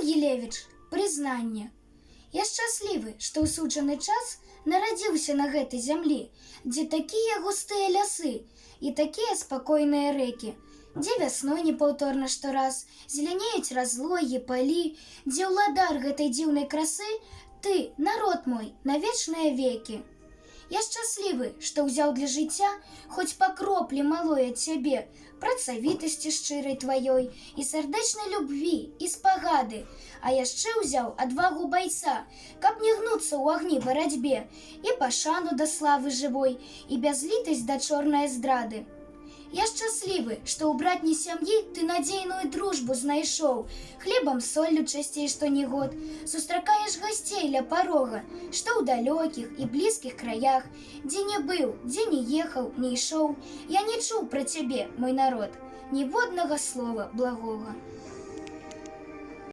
Антон Гілевіч, прызнанне. Я шчаслівы, што ў суджаны час нарадзіўся на гэтай зямлі, дзе такія густыя лясы і такія спакойныя рэкі, дзе вясной непаўторна штораз зелянеюць разлогі, палі, дзе ўладар гэтай дзіўнай красы ты, народ мой, на вечныя векі. Я шчаслівы, што ўзяў для жыцця хоць па кроплі малой ад цябе, працавітасці шчырай тваёй і сардэчнай любві і спагады, а яшчэ ўзяў адвагу байца, каб не гнуцца ў агні барацьбе, і пашану да славы жывой, і бязлітасць да чорнае здрады. Я шчаслівы, што ў братняй сям'і ты надзейную дружбу знайшоў, хлебам соллю часцей што ні год, сустракаеш гасцей ля парога, што ў далёкіх і блізкіх краях, дзе не быў, дзе не ехаў, не ішоў, я не чуў пра цябе, мой народ, ніводнага слова благога.